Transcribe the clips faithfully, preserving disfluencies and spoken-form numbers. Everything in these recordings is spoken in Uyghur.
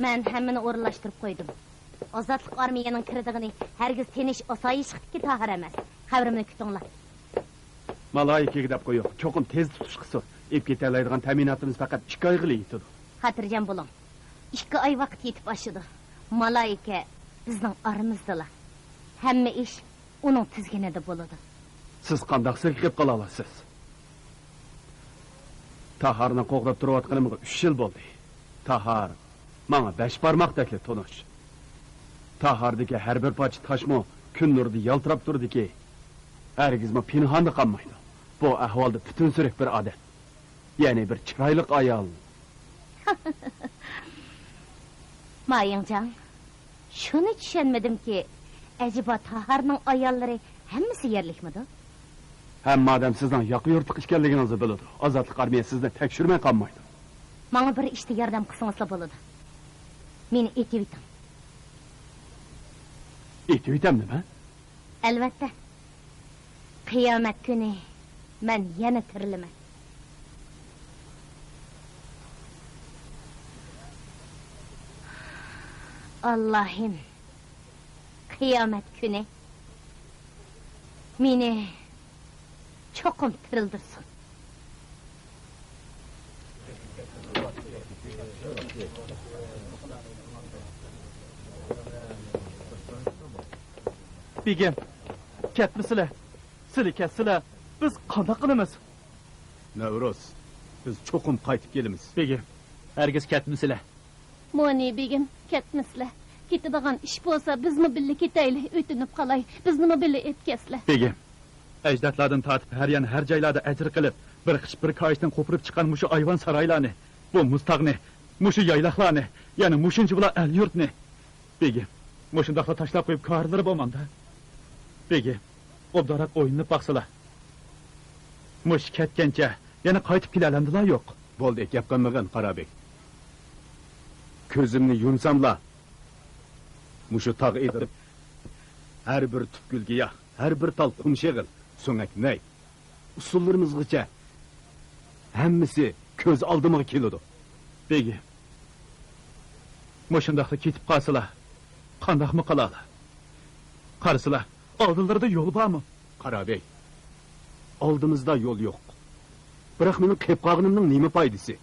مەن ھەممىنى ئورۇنلاشتۇرۇپ قويدۇم. ئازادلىق ئارمىيەنىڭ كىرىدىغىنى ھەرگىز تىنچ-ئاسايىشلىقتىكى تاھار ئەمەس. خەۋىرىمنى كۈتۈڭلار. مالايىكىگە دەپ قويۇڭ، چوقۇم تېز تۇتۇشقا سۇ. ئېلىپ كېتەلەيدىغان تەمىناتىمىز پەقەت ئىككى ئايغىلا يېتىدۇ. خاتىرجەم بولۇڭ. ئىككى ئاي ۋاقىت يېتىپ ئاشىدۇ. مالايىكە بىزنىڭ ئارىمىزدىلا. ھەممە ئىش ئۇنىڭ تىزگىنىدە بولىدۇ. سىز قانداق سىركىپ قالالىسىز؟ تاھارنى قوغداپ تۇرۇۋاتقىنىمغا ئۈچ يىل بولدى. تاھار ماڭا بەش بارماقتەكلا تونۇش. تاھاردىكى ھەر بىر پارچە تاشمۇ كۈن نۇرىدا يالتىراپ تۇرىدىكى، ھەرگىزمۇ پىنھاندا قالمايدۇ. بۇ ئەھۋالدا پۈتۈن سۈرۈك بىر ئادەم. يەنى بىر چىرايلىق ئايال. مايىڭجاڭ، شۇنى چۈشەنمىدىمكى، ئەجەبا تاھارنىڭ ئاياللىرى ھەممىسى يەرلىكمىدۇ؟ ھەممە ئادەم سىزنىڭ ياقا يۇرتلۇق ئىكەنلىكىڭىزنى بىلىدۇ. ئازادلىق ئارمىيە سىزنى تەكشۈرمەي قالمايدۇ. ماڭا بىر ئىشتا ياردەم قىلسىڭىزلا بولىدۇ. مېنى ئېتىۋېتىڭ. ئېتىۋېتەمدىمەن؟ ئەلۋەتتە. قىيامەت كۈنى مەن يەنە تىرىلىمەن. ئاللاھىم، قىيامەت كۈنى مېنى چوقۇم تىرىلدۈرسۇن. بېگىم، كەتمىسىلە. سىلى كەتسىلە، بىز قانداق قىلىمىز؟ نەۋروز، بىز چوقۇم قايتىپ كېلىمىز. بېگىم، ھەرگىز كەتمىسىلە. مونى بېگىم، كەتمىسىلە. كېتىدىغان ئىش بولسا، بىزمۇ بىللە كېتەيلى، ئۆتۈنۈپ قالاي. بىزنىمۇ بىللە ئېلىپ كەتسىلە. بېگىم، ئەجدادلاردىن تارتىپ ھەر يان، ھەر جايلاردا ئەجىر قىلىپ، بىر قىچ بىر كايىشتىن قوپۇرۇپ چىققان مۇشۇ ئايۋان سارايلارنى، بۇ مۇز تاغنى، مۇشۇ يايلاقلارنى، يەنە مۇشۇنچە بۇلا ئەل يۇرتنى، بېگىم، مۇشۇنداقلا تاشلاپ قويۇپ كارلىرى بولمامدا؟ بېگىم، ئوبدانراق ئويلىنىپ باقسىلا. مۇشۇ كەتكەنچە يەنە قايتىپ كېلەلەمدىلا يوق. بولدى، گەپ قىلمىغىن، قارابېگ. كۆزۈمنى يۇمساملا، مۇشۇ تاغ ئېتىپ، ھەر بىر تۈپ گۈل گىياھ، ھەر بىر تال قۇم شېغىل، سۆڭەك نەي، ئۇسسۇللىرىمىزغىچە ھەممىسى كۆز ئالدىمغا كېلىدۇ. بېگىم، مۇشۇنداقلا كېتىپ قالسىلا، قانداقمۇ قىلالا؟ قارىسىلا، ئالدىلىرىدا يول بارمۇ؟ قارابېگ، ئالدىمىزدا يول يوق. بىراق مېنىڭ قېلىپ قالغىنىمنىڭ نېمە پايدىسى؟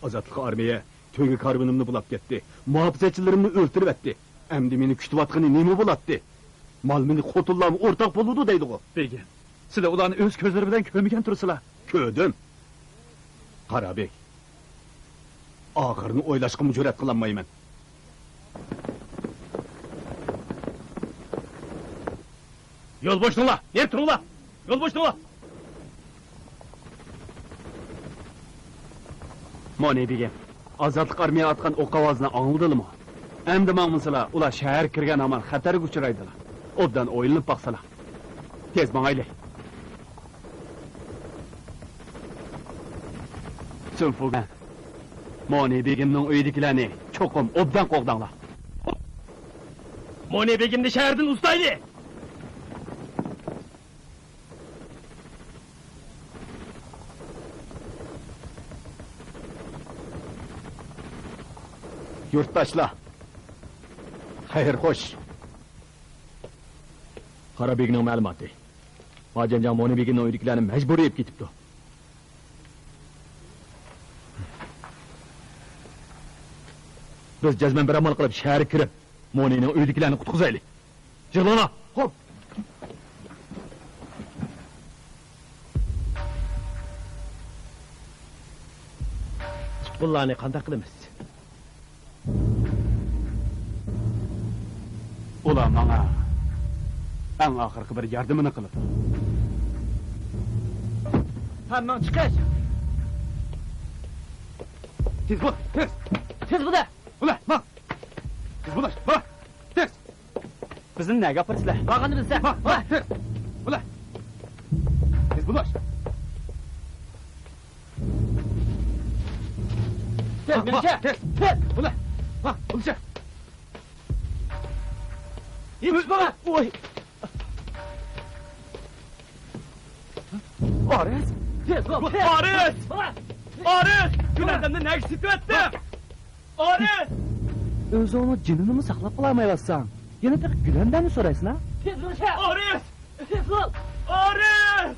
ئازادلىق ئارمىيە تۆگە كارۋىنىمنى بۇلاپ كەتتى، مۇھاپىزەتچىلىرىمنى ئۆلتۈرۈۋەتتى. ئەمدى مېنى كۈتۈۋاتقىنى نېمە بولاتتى؟ مال-مۈلۈك، خوتۇنلارمۇ ئورتاق بولىدۇ دەيدىغۇ. بېگىم، سىلەر ئۇلارنى ئۆز كۆزلىرى بىلەن كۆرمىگەن تۇرسىلا. كۆردۈم. قارابېگ، ئاخىرىنى ئويلاشقىمۇ جۈرئەت قىلالمايمەن. يول بوشىتىڭلار! نېرى تۇرۇڭلار! يول بوشىتىڭلار! مونى بېگىم، ئازادلىق ئارمىيە ئاتقان ئوق ئاۋازىنى ئاڭلىدىلىمۇ؟ ئەمدى ماڭمىسىلا، ئۇلار شەھەرگە كىرگەن ھامان خەتەرگە ئۇچرايدىلا. ئوبدان ئويلىنىپ باقسىلا. تېز ماڭايلى. سۈنفۇگەن، مونى بېگىمنىڭ ئۆيىدىكىلەرنى چوقۇم ئوبدان قوغداڭلار. مونى بېگىمنى شەھەردىن ئۇزىتايلى! يۇرتداشلار، خەير خوش. قارا بېگنىڭ مەلۇماتى. ماجەنجاڭ مونى بېگىمنىڭ ئۆيىدىكىلەرنى مەجبۇرىي ئېلىپ كېتىپتۇ. بىز جەزمەن بىر ئامال قىلىپ شەھەرگە كىرىپ، مونىنىڭ ئۆيىدىكىلەرنى قۇتقۇزايلى. يىغىلىڭلار! خوپ! تۇتقۇنلارنى قانداق قىلىمىز؟ ئۇلار ماڭا ئەڭ ئاخىرقى بىر ياردىمىنى قىلىدۇ. ھەممىڭ چىقىش! تېز بول، تېز! تېز بول! ئۇلار، ماڭ! تېز بول، ماڭ! تېز! بىزنى نەگە ئاپىرىسىلەر؟ ماڭغاننى بىلسە! ماڭ، ماڭ، تېز! ئۇلار! تېز بول! تېز، ماڭ، مېنىڭچە! تېز! تېز! ئۇلار! ماڭ، بولىچە! يېتىش ماڭا! ۋاي! ئارىس! تېز بول، تېز! ئارىس! ماڭا! ئارىس! گۈل ئادەمنى نەگە سېتىۋەتتىڭ؟ ئارىس! ئۆزۈڭنىڭ جېنىنىمۇ ساقلاپ قالالمايۋاتساڭ، يەنە تېخى گۈلەندەمنى سورايسەن ھە؟ تېز بول، شەپ! ئورۇس! تېز بول! ئورۇس!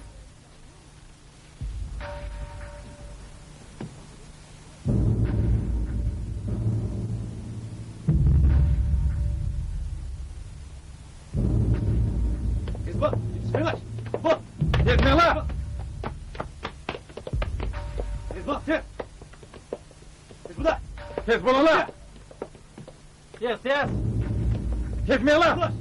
تېز بول! يېتىشمەڭلار! بول! تېز مېڭىڭلار! تېز بول! تېز! تېز بول! تېز بولۇڭلار! تېز، تېز! تېز مېڭىڭلار!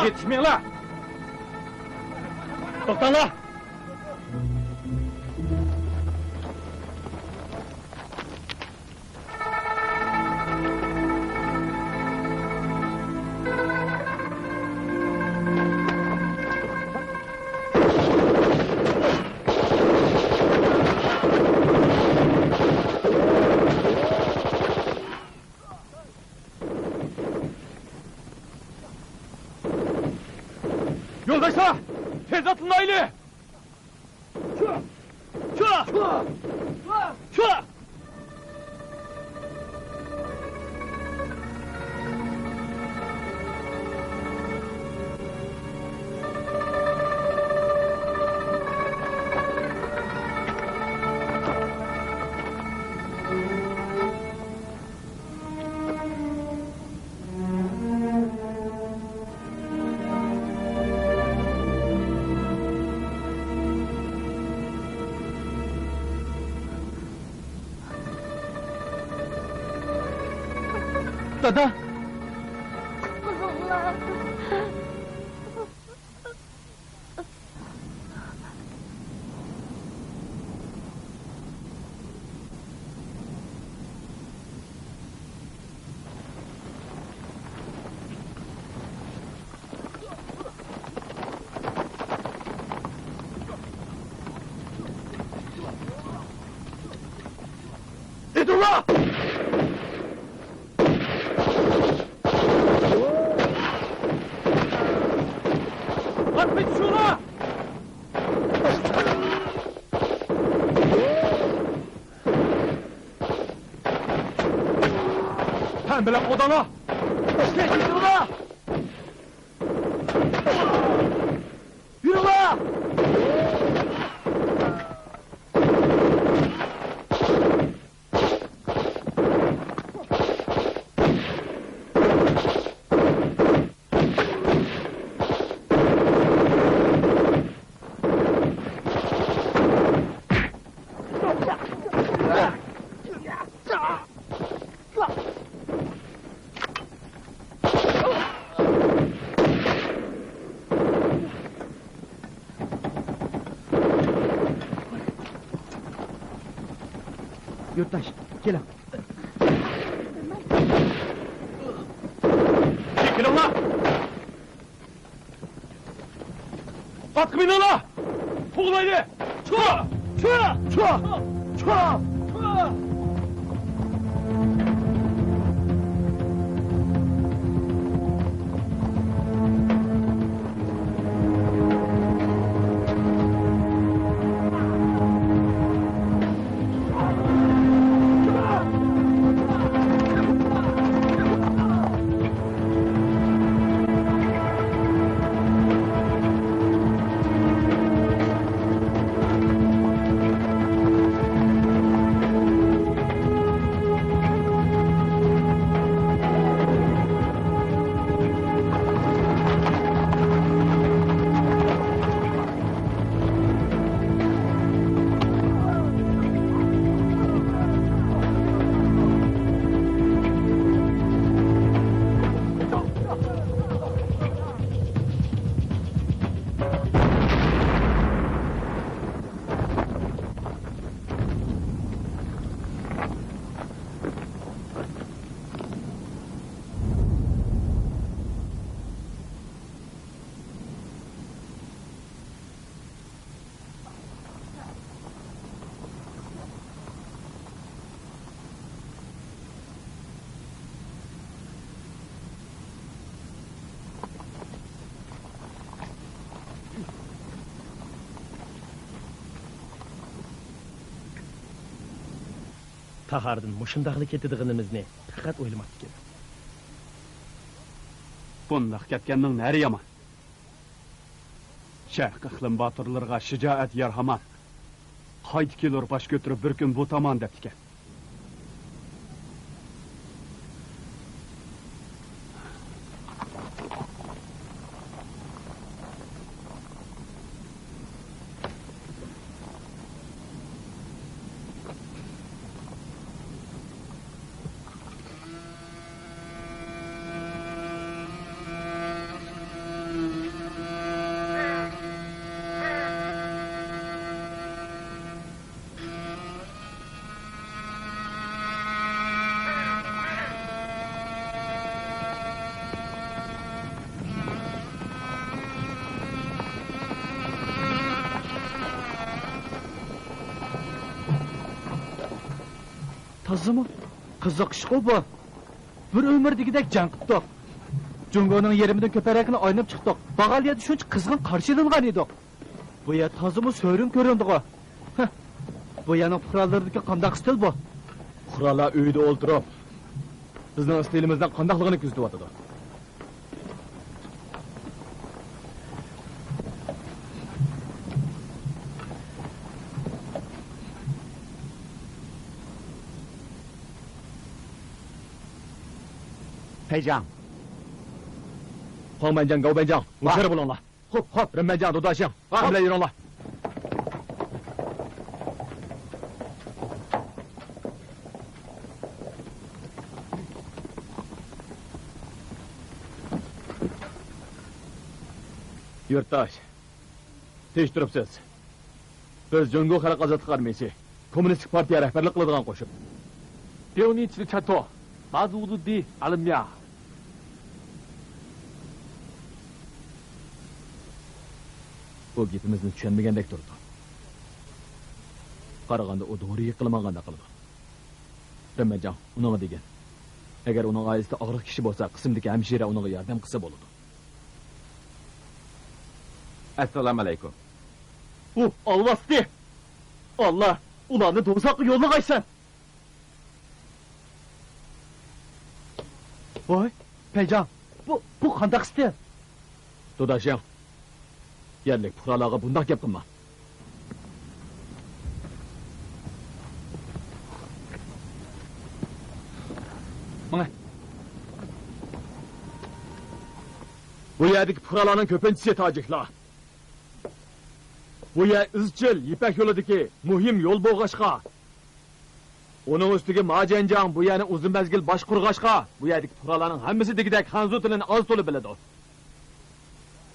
يېتىشمەڭلار! توختاڭلار! يولداشلار، تېز ئاتلىنايلى! دادا! قۇتقۇزۇڭلار! ئېتىڭلار! ئاتنى چۈشۈرۈڭلار! پەم بىلەن ئوۋداڭلار! تېز يېتىڭلار! يۈرۈڭلار! يۇرتداش، كېلىڭ. ئاتقا مىنىڭلار! قوغلايلى! چۇ! چۇ! چۇ! چۇ! تاھاردىن مۇشۇنداقلا كېتىدىغىنىمىزنى پەقەت ئويلىماپتىكەن. بۇنداق كەتكەننىڭ نەرى يامان؟ شەرق ئىقلىم باتۇرلىرىغا شىجائەت يار ھامان، قايتا كېلۇر باش كۆتۈرۈپ بىر كۈن بۇ تامان دەپتىكەن. تازىمۇ؟ قىزىق ئىشقۇ بۇ. بىر ئۆمۈر دېگۈدەك جەڭ قىپتۇق. جۇڭگونىڭ يېرىمىدىن كۆپرەكنى ئايلىنىپ چىقتۇق. بارغان يەردە شۇنچە قىزغىن قارشى ئېلىنغان ئىدۇق. بۇ يەر تازىمۇ سۆرۈن كۆرۈندىغۇ. ھە، بۇ يەرنىڭ پۇقرالىرىدىكى قانداق ئىستىل بۇ؟ پۇقرالار ئۆيىدە ئولتۇرۇپ، بىزنىڭ ئىستىلىمىزنىڭ قانداقلىقىنى كۆزىتىۋاتىدۇ. پەيجاڭ. خۇاڭ بەنجاڭ، گاۋ بەنجاڭ، ھوشيار بولۇڭلار. خوپ، خوپ. رېن بەنجاڭ، دۇداشىڭ، خوپ. مەن بىلەن يۈرۈڭلار. يۇرتداش، تىنچ تۇرۇپسىز. بىز جۇڭگو خەلق ئازادلىق ئارمىيىسى، كوممۇنىستىك پارتىيە رەھبەرلىك قىلىدىغان قوشۇن. 六年前的战斗，马祖的阿拉米亚。 بۇ گېپىمىزنى چۈشەنمىگەندەك تۇرىدۇ. قارىغاندا ئۇ دورا يېقىلمىغاندەك قىلىدۇ. رېن بەنجاڭ، ئۇنىڭغا دېگىن. ئەگەر ئۇنىڭ ئائىلىسىدە ئاغرىق كىشى بولسا، قىسىمدىكى ھەمشىرە ئۇنىڭغا ياردەم قىلسا بولىدۇ. ئەسسالامۇ ئەلەيكۇم. ئۇ ئالۋاستى! ئاللا ئۇلارنى دوزاخقا يوللىغايسەن! ۋاي، پەيجاڭ، بۇ، بۇ قانداق ئىستىل؟ دۇداشىڭ، يەرلىك پۇقرالارغا بۇنداق گەپ قىلما. ماڭە. بۇ يەردىكى پۇقرالارنىڭ كۆپىنچىسى تاجىكلار. بۇ يەر ئىزچىل يىپەك يولىدىكى مۇھىم يول بولغاچقا، ئۇنىڭ ئۈستىگە ما جيەنجياڭ بۇ يەرنى ئۇزۇن مەزگىل باشقۇرغاچقا، بۇ يەردىكى پۇقرالارنىڭ ھەممىسى دېگۈدەك خەنزۇ تىلىنى ئاز تولا بىلىدۇ.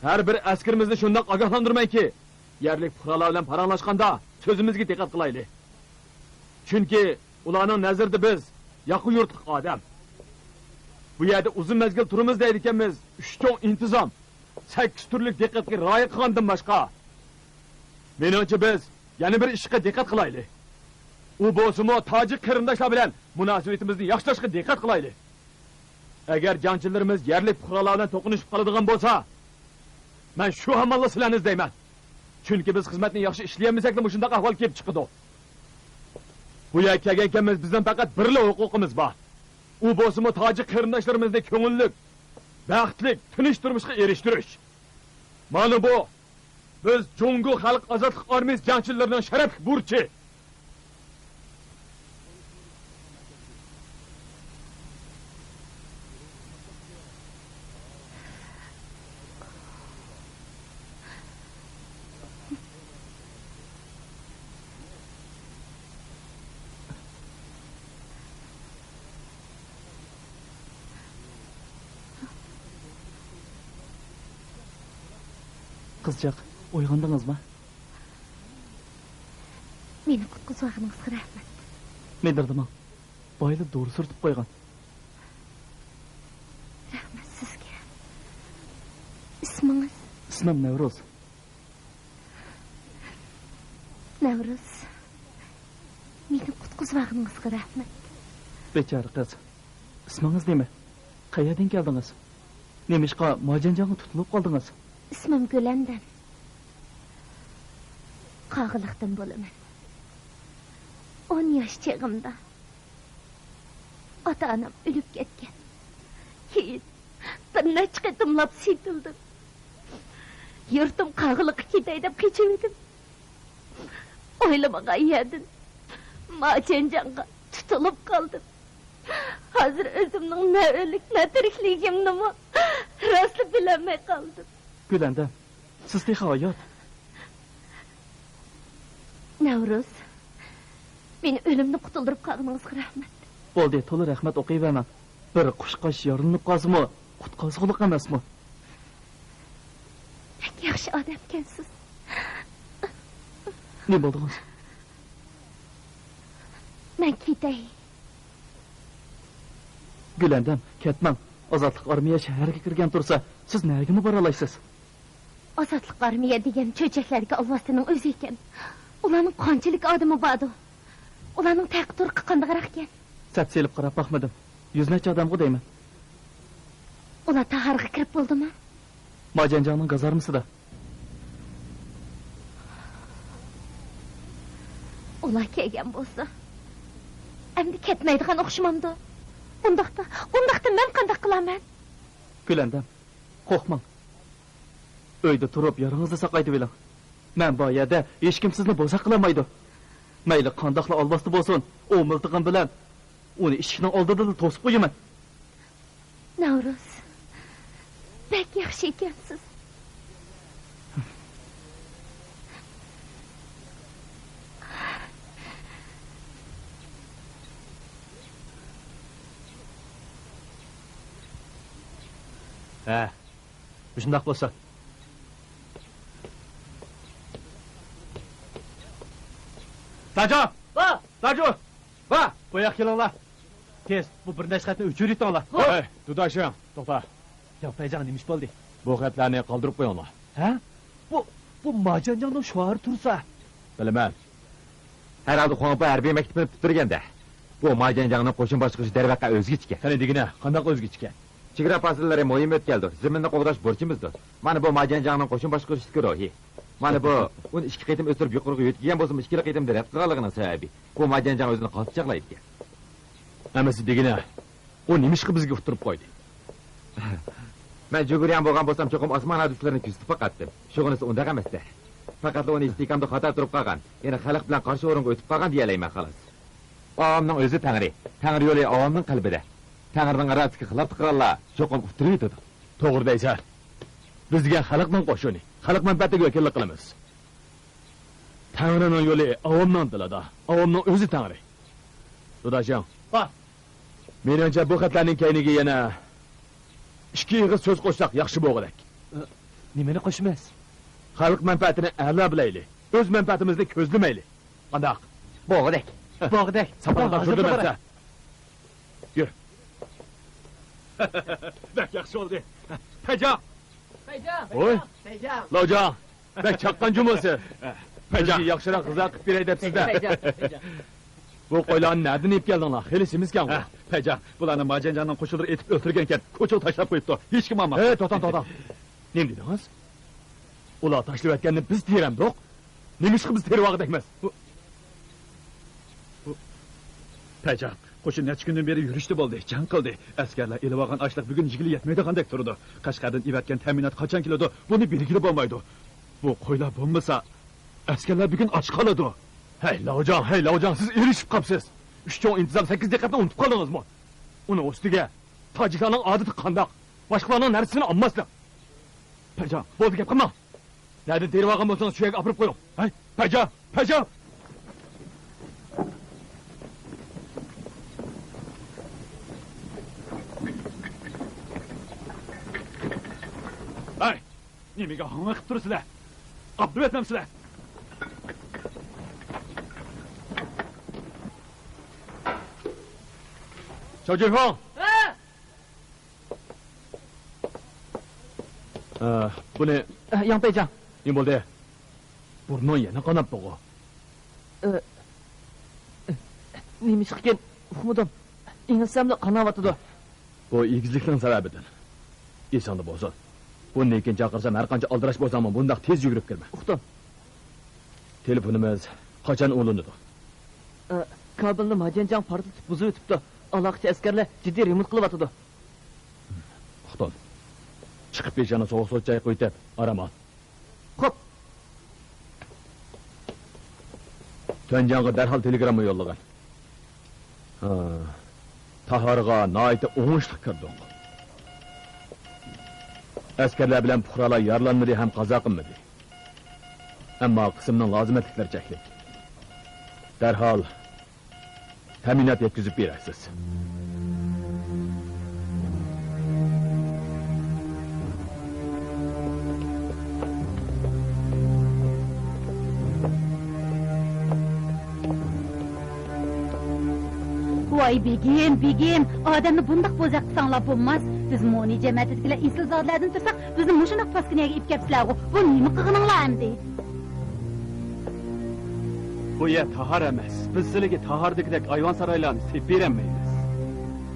ھەر بىر ئەسكىرىمىزنى شۇنداق ئاگاھلاندۇرىمەنكى، يەرلىك پۇقرالار بىلەن پاراڭلاشقاندا سۆزىمىزگە دىققەت قىلايلى. چۈنكى ئۇلارنىڭ نەزىرىدە بىز ياقا يۇرتلۇق ئادەم. بۇ يەردە ئۇزۇن مەزگىل تۇرىمىز دەيدىكەنمىز، ئۈچ چوڭ ئىنتىزام. سەككىز تۈرلۈك دىققەتكە رىئايە قىلغاندىن باشقا، مېنىڭچە، بىز يەنە بىر ئىشقا دىققەت قىلايلى. ئۇ بولسىمۇ تاجىك قېرىنداشلار بىلەن مۇناسىۋىتىمىزنى ياخشىلاشقا دىققەت قىلايلى. ئەگەر جەڭچىلىرىمىز يەرلىك پۇقرالار بىلەن توقۇنۇشۇپ قالىدىغان بولسا، مەن شۇ ھامانلا سىلەرنى ئىزدەيمەن. چۈنكى بىز خىزمەتنى ياخشى ئىشلىيەلمىسەكلا مۇشۇنداق ئەھۋال كېلىپ چىقىدۇ. بۇ يەرگە كەلگەنكەن بىزنىڭ پەقەت بىرلا ھوقۇقىمىز بار. ئۇ بولسىمۇ تاجىك قېرىنداشلىرىمىزنى كۆڭۈللۈك، بەختلىك، تىنچ تۇرمۇشقا ئېرىشتۈرۈش. مانا بۇ بىز جۇڭگو خەلق ئازادلىق ئارمىيەسى جەڭچىلىرىنىڭ شەرەپلىك بۇرچى. قىزچاق، ئويغاندىڭىزمۇ؟ مېنى قۇتقۇزۇۋالغىنىڭىزغا رەھمەت. مىدىردىماڭ. بايلا دورا سۈرتۈپ قويغان. رەھمەت سىزگە. ئىسمىڭىز؟ ئىسمىم نەۋرۇز. نەۋرۇز، مېنى قۇتقۇزۇۋالغىنىڭىزغا رەھمەت. بىچارە قىز، ئىسمىڭىز نېمە؟ قەيەردىن كەلدىڭىز؟ نېمىشقا ماجەنجاڭغا تۇتۇلۇپ قالدىڭىز؟ ئىسمىم گۈلەندەم. قاغىلىقتىن بولىمەن. ئون ياش چېغىمدا ئاتا-ئانام ئۆلۈپ كەتكەن. كېيىن بىر نەچچە قېتىملاپ سېتىلدىم. يۇرتۇم قاغىلىققا كېتەي دەپ قېچىۋىدىم. ئويلىمىغان يەردىن ماجەنجاڭغا تۇتۇلۇپ قالدىم. ھازىر ئۆزۈمنىڭ نە ئۆلۈك، نە تىرىكلىكىمنىمۇ راسلا بىلەلمەي قالدىم. گۈلەندەم، سىز تېخى ھايات. نەۋرۇز، مېنى ئۆلۈمدىن قۇتۇلدۇرۇپ قالغىنىڭىزغا رەھمەت. بولدى، تولا رەھمەت ئوقۇيۋەرمەڭ. بىر قۇشقاچ يارىلىنىپ قالسىمۇ، قۇتقۇزغۇلۇق ئەمەسمۇ؟ بەك ياخشى ئادەمكەنسىز. نېمە بولدىڭىز؟ مەن كېتەي. گۈلەندەم، كەتمەڭ. ئازادلىق ئارمىيە شەھەرگە كىرگەن تۇرسا، سىز نەگىمۇ بارالايسىز؟ ئازادلىق ئارمىيە دېگەن چۆچەكلەردىكى ئالۋاستىنىڭ ئۆزى ئىكەن. ئۇلارنىڭ قانچىلىك ئادىمى باردۇ؟ ئۇلارنىڭ تەقى-تۇرقى قانداقراقكەن؟ سەپسېلىپ قاراپ باقمىدىم. يۈز نەچچە ئادەمغۇ دەيمەن. ئۇلار تاھارغا كىرىپ بولدىمۇ؟ ماجەنجاڭنىڭ گازارمىسىدا. ئۇلار كەلگەن بولسا، ئەمدى كەتمەيدىغان ئوخشىمامدۇ؟ ئۇنداقتا، ئۇنداقتا مەن قانداق قىلارمەن؟ گۈلەندەم، قورقماڭ. ئۆيدە تۇرۇپ يارىڭىزنى ساقايتىۋېلىڭ. مەن بار يەردە ھېچكىم سىزنى بوزەك قىلالمايدۇ. مەيلى قانداقلا ئالۋاستى بولسۇن، ئۇ مىلتىقىم بىلەن ئۇنى ئىشىكنىڭ ئالدىدىلا توسۇپ قويىمەن. نەۋرۇز، بەك ياخشى ئىكەنسىز. ھە، مۇشۇنداق بولسا. داجۇ! ۋا! داجۇ! ۋا! بۇياققا كېلىڭلار. تېز، بۇ بىر نەچچە خەتنى ئۆچۈرۈۋېتىڭلار. ھەي، دۇداشىڭ، توختا. ياۋ پەيجاڭ، نېمە ئىش بولدى؟ بۇ خەتلەرنى قالدۇرۇپ قويۇڭلار. ھە؟ بۇ، بۇ ماجەنجاڭنىڭ شوئارى تۇرسا. بىلىمەن. ھەرھالدا خۇاڭپا ھەربىي مەكتىپىنى پۈتتۈرگەندە، بۇ ماجەنجاڭنىڭ قوشۇن باشقۇرۇشى دەرۋەقە ئۆزگىچىكەن. قېنى دېگىنە، قانداق ئۆزگىچىكەن؟ چېگرا پاسىللىرى مۇھىم ئۆتكەلدۇر، زېمىننى قوغداش بۇرچىمىزدۇر. مانا بۇ ماجەنجاڭنىڭ قوشۇن باشقۇرۇشتىكى روھى. مانا بۇ، ئۇنى ئىككى قېتىم ئۆستۈرۈپ يۇقىرىغا يۆتكىگەن بولسىمۇ، ئىككىلا قېتىمدا رەت قىلغانلىقىنىڭ سەۋەبى. بۇ ماجەنجاڭ ئۆزىنى قالتىس چاغلايدىكەن. ئەمەسە دېگىنە، ئۇ نېمىشقا بىزگە ئۇتتۇرۇپ قويدى؟ مەن جۇگۇرياڭ بولغان بولسام، چوقۇم ئاسمان ھادىسىلىرىنى كۆزىتىپ باقاتتىم. شۇغىنىسى ئۇنداق ئەمەستە. پەقەتلا ئۇنى ئىستىھكامدا خاتا تۇرۇپ قالغان، يەنە خەلق بىلەن قارشى ئورۇنغا ئۆتۈپ قالغان دېيەلەيمەن، خالاس. ئاۋامنىڭ ئۆزى تەڭرى. تەڭرى يولى ئاۋامنىڭ قەلبىدە. تەڭرىنىڭ ئىرادىسىگە خىلاپلىق قىلغانلار چوقۇم ئۇتتۇرۇۋېتىدۇ. توغرا دەيسەن. بىز دېگەن خەلقنىڭ قوشۇنى، خەلق مەنپەئەتىگە ۋەكىللىك قىلىمىز. تەڭرىنىڭ يولى ئاۋامنىڭ دىلىدا، ئاۋامنىڭ ئۆزى تەڭرى. دۇداشىڭ. ۋا! مېنىڭچە، بۇ خەتلەرنىڭ كەينىگە يەنە ئىككى ئېغىز سۆز قوشساق ياخشى بولغۇدەك. ئە، نېمىنى قوشىمىز؟ خەلق مەنپەئەتىنى ئەلا بىلەيلى، ئۆز مەنپەئەتىمىزنى كۆزلىمەيلى. قانداق؟ بولغۇدەك. بولغۇدەك. ساپاقتا ھازىر تۇردۇم بارا. ئەمسە. يۈر. بەك ياخشى بولدى. پەيجاڭ! ۋوي، لاۋجاڭ، بەك چاققان جۇمۇ سىز. پەيجان. بىزگە ياخشىراق غىزا قىلىپ بېرەي دەپسىز-دە. بۇ قويلارنى نەدىن ئېلىپ كەلدىڭلار؟ خېلى سېمىزكەنغۇ. ھە، پەيجان، بۇلارنى ماجەنجاننىڭ قوشۇنلىرى ئېتىپ ئۆلتۈرگەنكەن، كوچىغا تاشلاپ قويۇپتۇ. ھېچكىم ئالماپتۇ. ھەي، توختاڭ، توختاڭ. نېمە دېدىڭىز؟ ئۇلار تاشلىۋەتكەننى بىز تېرەمدۇق؟ نېمىشقا بىز تېرىۋالغۇدەكمىز؟ بۇ، بۇ، پەيجان، قوشۇن نەچچە كۈندىن بېرى يۈرۈشتە بولدى، جەڭ قىلدى. ئەسكەرلەر ئېلىۋالغان ئاشلىق بۈگۈن يېگىلى يەتمەيدىغاندەك تۇرىدۇ. قەشقەردىن ئېۋەتكەن تەمىنات قاچان كېلىدۇ؟ بۇنى بىلگىلى بولمايدۇ. بۇ قويلار بولمىسا، ئەسكەرلەر بۈگۈن ئاچ قالىدۇ. ھەي، لاۋجاڭ، ھەي، لاۋجاڭ، سىز ئېرىشىپ قاپسىز. ئۈچ چوڭ ئىنتىزام، سەككىز دىققەتنى ئۇنتۇپ قالدىڭىزمۇ؟ ئۇنىڭ ئۈستىگە، تاجىكلارنىڭ ئادىتى قانداق؟ باشقىلارنىڭ نەرسىسىنى ئالماسلىق. پەيجان، بولدى، گەپ قىلماڭ. نەدىن تېرىۋالغان بولسىڭىز، شۇ يەرگە ئاپىرىپ قويۇڭ. ھەي، پەيجان، پەيجان! ھەي، نېمىگە ھاڭۋېقىپ تۇرىسىلەر؟ ئاپىرىۋەتمەمسىلەر؟ چاۋ جىنفېڭ! ھە! ئە، بۇنى. ئە، ياڭ پەيجان. نېمە بولدى؟ بۇرنۇڭ يەنە قاناپتىغۇ؟ ئە، نېمىشقىكىن ئۇقمىدىم. ئېڭىساملا قاناۋاتىدۇ. بۇ ئېگىزلىكنىڭ سەۋەبىدىن. ئېسىڭدە بولسۇن. بۇندىن كېيىن چاقىرسام، ھەر قانچە ئالدىراش بولساڭمۇ، بۇنداق تېز يۈگۈرۈپ كىرمە. ئۇقتۇم. تېلېفونىمىز قاچان ئۇلىنىدۇ؟ ئە، كابېلنى ماجەنجاڭ پارتلىتىپ بۇزۇۋېتىپتۇ. ئالاقىچى ئەسكەرلەر جىددىي رېمونت قىلىۋاتىدۇ. ئۇقتۇم. چىقىپ بېشىڭنى سوغۇق سۇغا چايقىۋېتىپ، ئارام ئال. خوپ. تۈەنجاڭغا دەرھال تېلېگرامما يوللىغىن. ھا، تاھارغا ناھايىتى ئوڭۇشلۇق كىردۇق. ئەسكەرلەر بىلەن پۇقرالار يارىلانمىدى ھەم قازا قىلمىدى. ئەمما قىسىمنىڭ لازىمەتلىكلىرى چەكلىك. دەرھال تەمىنات يەتكۈزۈپ بېرەرسىز. ۋاي بېگىم، بېگىم، ئادەمنى بۇنداق بوزەك قىلساڭلار بولماس. بىز مونى جەمەتىدىكىلەر ئېسىل زادىلەردىن تۇرساق، بىزنى مۇشۇنداق پاسكىنا يەرگە ئېلىپ كەپسىلەرغۇ. بۇ نېمە قىلغىنىڭلار ئەمدى؟ بۇ يەر تاھار ئەمەس. بىز سىلىگە تاھاردىكىدەك ئايۋان سارايلارنى سېلىپ بېرەلمەيمىز.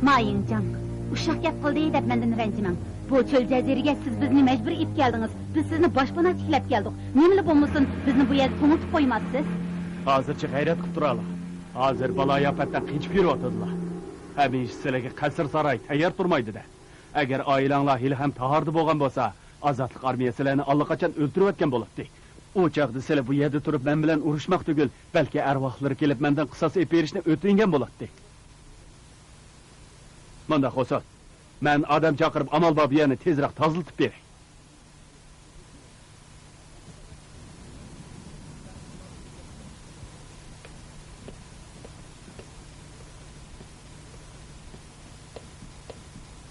ما يىڭجاڭ، ئۇششاق گەپ قىلدى دەپ مەندىن رەنجىمەڭ. بۇ چۆل جەزىرىگە سىز بىزنى مەجبۇرىي ئېلىپ كەلدىڭىز. بىز سىزنى باشپانا تىكلەپ كەلدۇق. نېمىلا بولمىسۇن، بىزنى بۇ يەردە توڭلىتىپ قويماسسىز. ھازىرچە غەيرەت قىلىپ تۇرالا. ھازىر بالايىئاپەتتىن قېچىپ يۈرۈۋاتىدىلا. ھەمىشە سىلىگە قەسىر ساراي تەييار تۇرمايدۇ-دە. ئەگەر ئائىلەڭلار ھېلىھەم تاھاردا بولغان بولسا، ئازادلىق ئارمىيە سىلەرنى ئاللىقاچان ئۆلتۈرۈۋەتكەن بولاتتى. ئۇ چاغدا سىلەر بۇ يەردە تۇرۇپ مەن بىلەن ئۇرۇشماق تۈگۈل، بەلكى ئەرۋاھلىرى كېلىپ مەندىن قىساس ئېلىپ بېرىشنى ئۆتۈنگەن بولاتتى. مۇنداق بولسۇن، مەن ئادەم چاقىرىپ ئامال بار بۇ يەرنى تېزرەك تازىلىتىپ بېرەي.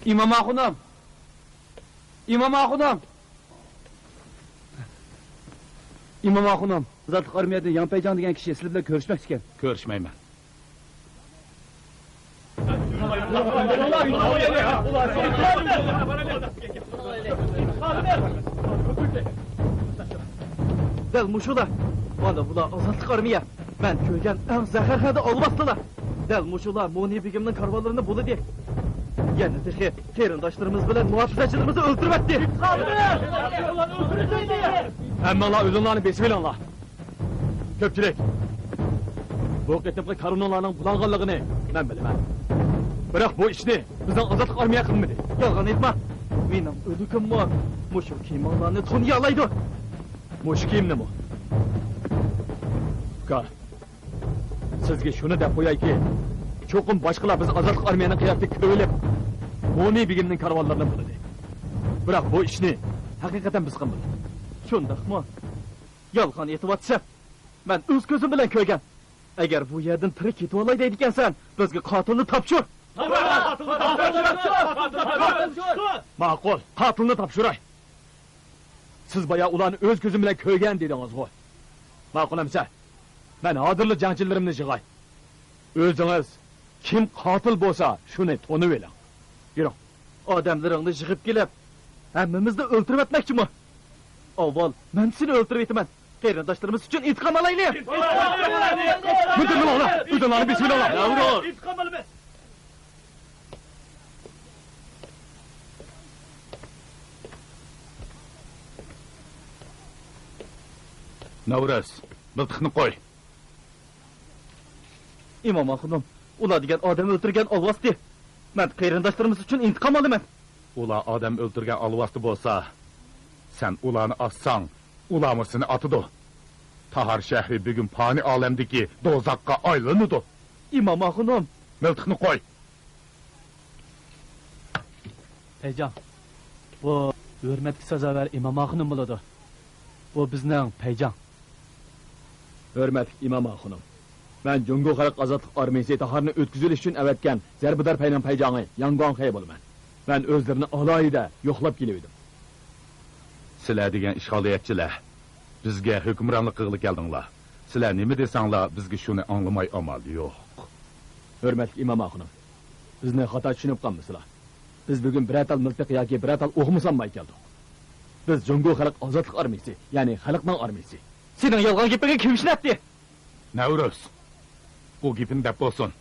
ئىمام ئاخۇنۇم! ئىمام ئاخۇنۇم! ئىمام ئاخۇنۇم! ئازادلىق ئارمىيەدىن ياڭ پەيجاڭ دېگەن كىشى سىلەر بىلەن كۆرۈشمەكچىكەن. كۆرۈشمەيمەن. دەل مۇشۇلار. مانا بۇلار ئازادلىق ئارمىيە. مەن كۆرگەن ئەڭ زەھەرخەندە ئالۋاستىلار. دەل مۇشۇلار مونى بېگىمنىڭ كارۋانلىرىنى بۇلىدى. يەنە تېخى قېرىنداشلىرىمىز بىلەن مۇھاپىزەتچىلىرىمىزنى ئۆلتۈرۈۋەتتى. ھەممىڭلار ئۆزۈڭلارنى بېسىۋېلىڭلار. كۆپچىلىك، بۇ قېتىمقى كارۋىنىڭلارنىڭ بۇلانغانلىقىنى مەن بىلىمەن. بىراق بۇ ئىشنى بىزنىڭ ئازادلىق ئارمىيە قىلمىدى. يالغان ئېيتما. مېنىڭ ئۆلۈكۈممۇ مۇشۇ كىيىمىڭلارنى تونۇيالايدۇ. مۇشۇ كىيىمنىمۇ؟ ئۇكا، سىزگە شۇنى دەپ قويايكى، چوقۇم باشقىلار بىز ئازادلىق ئارمىيەنىڭ قىياپىتىگە كۆرۈلۈپ، مونى بېگىمنىڭ كارۋانلىرىنى بۇلىدى. بىراق بۇ ئىشنى ھەقىقەتەن بىز قىلمىدۇق. شۇنداقمۇ؟ يالغان ئېيتىۋاتىسەن. مەن ئۆز كۆزۈم بىلەن كۆرگەن. ئەگەر بۇ يەردىن تىرىك كېتىۋالاي دەيدىكەنسەن، بىزگە قاتىلنى تاپشۇر. ماقۇل، قاتىلنى تاپشۇراي. سىز بايا ئۇلارنى ئۆز كۆزۈم بىلەن كۆرگەن دېدىڭىزغۇ. ماقۇل ئەمسە، مەن ھازىرلا جەڭچىلىرىمنى يىغاي. ئۆزىڭىز كىم قاتىل بولسا، شۇنى تونۇۋېلىڭ. يۈرۈڭ. ئادەملىرىڭنى يىغىپ كېلىپ، ھەممىمىزنى ئۆلتۈرۈۋەتمەكچىمۇ؟ ئاۋۋال مەن سېنى ئۆلتۈرۈۋېتىمەن. قېرىنداشلىرىمىز ئۈچۈن ئىنتىقام ئالايلى! مۇنداق قىلىڭلار! ئۆزۈڭلارنى بىسمىللا! نەۋرىز، مىلتىقنى قوي! ئىمام ئاخۇنۇم، ئۇلار دېگەن ئادەم ئۆلتۈرگەن ئالۋاستى. مەن قېرىنداشلىرىمىز ئۈچۈن ئىنتىقام ئالىمەن. ئۇلار ئادەم ئۆلتۈرگەن ئالۋاستى بولسا، سەن ئۇلارنى ئاتساڭ، ئۇلارمۇ سېنى ئاتىدۇ. تاھار شەھىرى بۈگۈن پانىي ئالەمدىكى دوزاخقا ئايلىنىدۇ. ئىمام ئاخۇنۇم! مىلتىقنى قوي! پەيجاڭ، بۇ ھۆرمەتكە سازاۋەر ئىمام ئاخۇنۇم بولىدۇ. بۇ بىزنىڭ پەيجاڭ. ھۆرمەتلىك ئىمام ئاخۇنۇم، مەن جۇڭگو خەلق ئازادلىق ئارمىيىسى تاھارنى ئۆتكۈزۈۋېلىش ئۈچۈن ئەۋەتكەن زەربىدار پەينىڭ پەيجاڭى ياڭ گۇاڭخېي بولىمەن. مەن ئۆزلىرىنى ئالاھىدە يوقلاپ كېلىۋىدىم. سىلەر دېگەن ئىشغالىيەتچىلەر بىزگە ھۆكۈمرانلىق قىلغىلى كەلدىڭلار. سىلەر نېمە دېسەڭلار، بىزگە شۇنى ئاڭلىماي ئامال يوق. ھۆرمەتلىك ئىمام ئاخۇنۇم، بىزنى خاتا چۈشىنىپ قالمىسىلا. بىز بۈگۈن بىرەر تال مىلتىق ياكى بىرەر تال ئوقمۇ سالماي كەلدۇق. بىز جۇڭگو خەلق ئازادلىق ئارمىيىسى، يەنى خەلقنىڭ ئارمىيىسى. سېنىڭ يالغان گېپىڭگە كىم ئىشىنەتتى؟ نەۋرىز، ئۇ گېپىنى دەپ بولسۇن.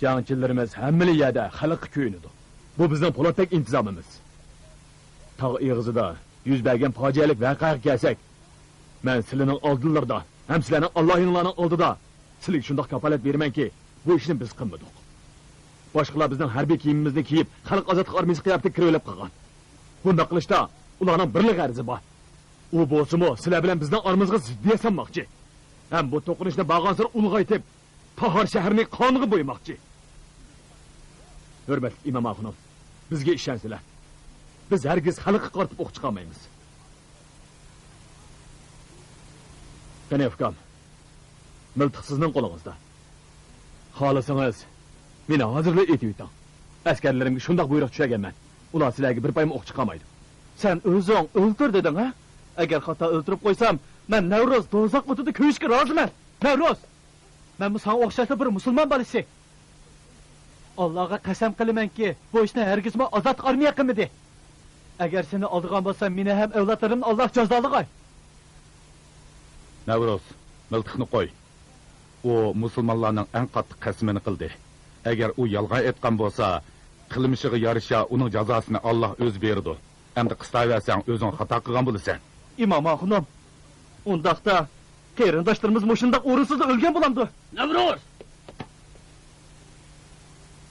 جەڭچىلىرىمىز ھەممىلا يەردە خەلققە كۆيۈنىدۇ. بۇ بىزنىڭ پولاتتەك ئىنتىزامىمىز. تاغ ئېغىزىدا يۈز بەرگەن پاجىئەلىك ۋەقەگە كەلسەك، مەن سىلىنىڭ ئالدىلىرىدا ھەم سىلەرنىڭ ئاللاھىڭلارنىڭ ئالدىدا سىلىگە شۇنداق كاپالەت بېرىمەنكى، بۇ ئىشنى بىز قىلمىدۇق. باشقىلار بىزنىڭ ھەربىي كىيىمىمىزنى كىيىپ، خەلق ئازادلىق ئارمىيىسى قىياپىتىگە كىرىۋېلىپ قالغان. بۇنداق قىلىشتا ئۇلارنىڭ بىرلا غەرىزى بار. ئۇ بولسىمۇ، سىلەر بىلەن بىزنىڭ ئارىمىزغا زىددىيەت سالماقچى. ھەم بۇ توقۇنۇشنى بارغانسېرى ئۇلغايتىپ، تاھار شەھىرىنى قانغا بويىماقچى. ھۆرمەتلىك ئىمام ئاخۇنۇم، بىزگە ئىشەنسىلە. بىز ھەرگىز خەلققە قارىتىپ ئوق چىقارمايمىز. قېنى، ئۇكام، مىلتىق سىزنىڭ قولىڭىزدا. خالىسىڭىز، مېنى ھازىرلا ئېتىۋېتىڭ. ئەسكەرلىرىمگە شۇنداق بۇيرۇق چۈشۈرگەنمەن، ئۇلار سىلەرگە بىر پايمۇ ئوق چىقارمايدۇ. سەن ئۆزۈڭ ئۆلتۈر دېدىڭ ھە؟ ئەگەر خاتا ئۆلتۈرۈپ قويسام، مەن نەۋروز دوزاخ ئوتىدا كۆيۈشكە رازىمەن. نەۋروز! مەنمۇ ساڭا ئوخشاشلا بىر مۇسۇلمان بالىسى. ئاللاغا قەسەم قىلىمەنكى، بۇ ئىشنى ھەرگىزمۇ ئازادلىق ئارمىيە قىلمىدى. ئەگەر سېنى ئالدىغان بولسام، مېنى ھەم ئەۋلادلىرىمنى ئاللا جازالىغاي. نەۋروز، مىلتىقنى قوي. ئۇ مۇسۇلمانلارنىڭ ئەڭ قاتتىق قەسىمىنى قىلدى. ئەگەر ئۇ يالغان ئېيتقان بولسا، قىلمىشىغا يارىشا ئۇنىڭ جازاسىنى ئاللا ئۆزى بېرىدۇ. ئەمدى قىستاۋەرسەڭ، ئۆزۈڭ خاتا قىلغان بولىسەن. ئىمام ئاخۇنۇم، ئۇنداقتا قېرىنداشلىرىمىز مۇشۇنداق ئورۇنسىزلا ئۆلگەن بولامدۇ؟ نەۋروز!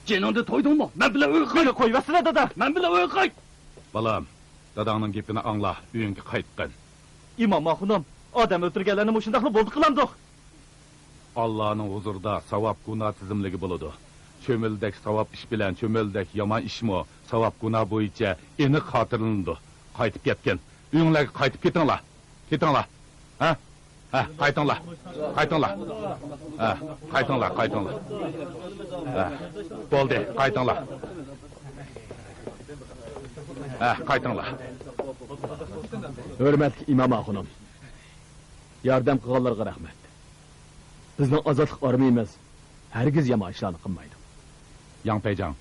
جېنىڭدىن تويدۇڭمۇ؟ مەن بىلەن ئۆيگە قايت! مېنى قويۇۋەتسىلە، دادا! مەن بىلەن ئۆيگە قايت! بالام، داداڭنىڭ گېپىنى ئاڭلا، ئۆيۈڭگە قايتقىن. ئىمام ئاخۇنۇم، ئادەم ئۆلتۈرگەنلەرنى مۇشۇنداقلا بولدى قىلامدۇق؟ ئاللانىڭ ھۇزۇرىدا ساۋاب، گۇناھ تىزىملىكى بولىدۇ. چۆمۈلىدەك ساۋاب ئىش بىلەن چۆمۈلىدەك يامان ئىشمۇ ساۋاب، گۇناھ بويىچە ئېنىق خاتىرىلىنىدۇ. قايتىپ كەتكىن. ئۆيۈڭلارغا قايتىپ كېتىڭلار. كېتىڭلار. ھە؟ ھە، قايتىڭلار. قايتىڭلار. ھە، قايتىڭلار، قايتىڭلار. ھە، بولدى، قايتىڭلار. ھە، قايتىڭلار. ھۆرمەتلىك ئىمام ئاخۇنۇم، ياردەم قىلغانلارغا رەھمەت. بىزنىڭ ئازادلىق ئارمىيىمىز ھەرگىز يامان ئىشلارنى قىلمايدۇ. ياڭ پەيجاڭ،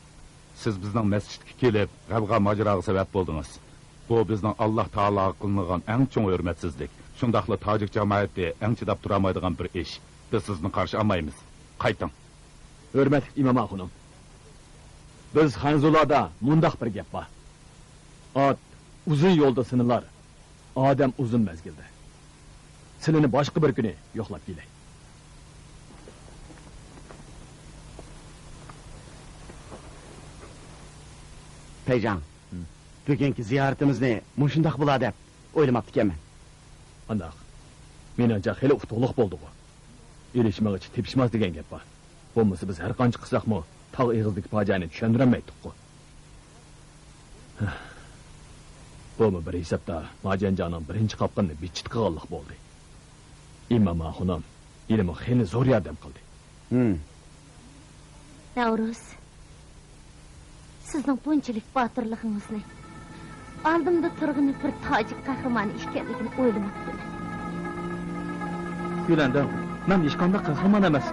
سىز بىزنىڭ مەسچىتكە كېلىپ، غەۋغا ماجىراغا سەۋەب بولدىڭىز. بۇ بىزنىڭ ئاللا تائالاغا قىلىنغان ئەڭ چوڭ ھۆرمەتسىزلىك. شۇنداقلا تاجىك جامائىتى ئەڭ چىداپ تۇرالمايدىغان بىر ئىش. بىز سىزنى قارشى ئالمايمىز. قايتىڭ. ھۆرمەتلىك ئىمام ئاخۇنۇم، بىز خەنزۇلاردا مۇنداق بىر گەپ بار. ئات ئۇزۇن يولدا سىنىلار، ئادەم ئۇزۇن مەزگىلدە. سىلىنى باشقا بىر كۈنى يوقلاپ كېلەي. پەيجاڭ، ھىم. بۈگۈنكى زىيارىتىمىزنى مۇشۇنداق بولا دەپ ئويلىماپتىكەنمەن. ئانداق، مېنىڭچە خېلى ئۇتۇقلۇق بولدىغۇ. ئېلىشمىغىچە تېپىشماس دېگەن گەپ بار. بولمىسا بىز ھەر قانچە قىلساقمۇ تاغ ئېغىزىدىكى پاجىئەنى چۈشەندۈرەلمەيتتۇققۇ. بۇمۇ بىر ھېسابتا ماجەنجانىڭ بىرىنچى قاپقىنىنى بىتچىت قىلغانلىق بولدى. ئىمام ئاخۇنۇم ھېلىمۇ خېلى زور ياردەم قىلدى. ھىم. نەۋرۇز، سىزنىڭ بۇنچىلىك باتۇرلۇقىڭىزنى، ئالدىمدا تۇرغىنى بىر تاجىك قەھرىمانى ئىكەنلىكىنى ئويلىماپتىمەن. گۈلەندەم، مەن ھېچقانداق قەھرىمان ئەمەس.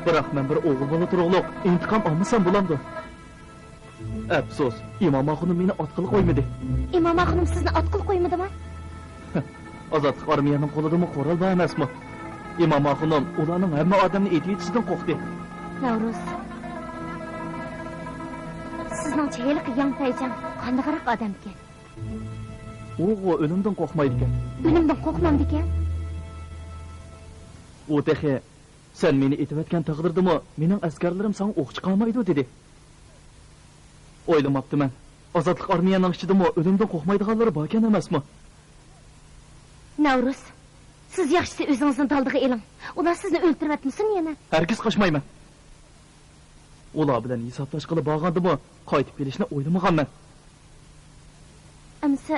بىراق مەن بىر ئوغۇل بالا تۇرۇقلۇق ئىنتىقام ئالمىسام بولامدۇ؟ ئەپسۇس، ئىمام ئاخۇنۇم مېنى ئاتقىلى قويمىدى. ئىمام ئاخۇنۇم سىزنى ئاتقىلى قويمىدىمۇ؟ ئازادلىق ئارمىيەنىڭ قولىدىمۇ قورال بار ئەمەسمۇ؟ ئىمام ئاخۇنۇم ئۇلارنىڭ ھەممە ئادەمنى ئېتىۋېتىشىدىن قورقتى. نەۋرۇز، سىزنىڭچە ھېلىقى ياڭ پەيجاڭ قانداقراق ئادەمكەن؟ ئۇغۇ ئۆلۈمدىن قورقمايدىكەن. ئۆلۈمدىن قورقمامدىكەن؟ ئۇ تېخى، سەن مېنى ئېتىۋەتكەن تەقدىردىمۇ مېنىڭ ئەسكەرلىرىم ساڭا ئوق چىقارمايدۇ، دېدى. ئويلىماپتىمەن. ئازادلىق ئارمىيەنىڭ ئىچىدىمۇ ئۆلۈمدىن قورقمايدىغانلىرى باركەن ئەمەسمۇ؟ نەۋرۇز، سىز ياخشىسى ئۆزىڭىزنى دالدىغا ئېلىڭ. ئۇلار سىزنى ئۆلتۈرۈۋەتمىسۇن يەنە. ھەرگىز قاچمايمەن. ئۇلار بىلەن ھېسابلاشقىلى بارغاندىمۇ قايتىپ كېلىشنى ئويلىمىغانمەن. ئەمسە،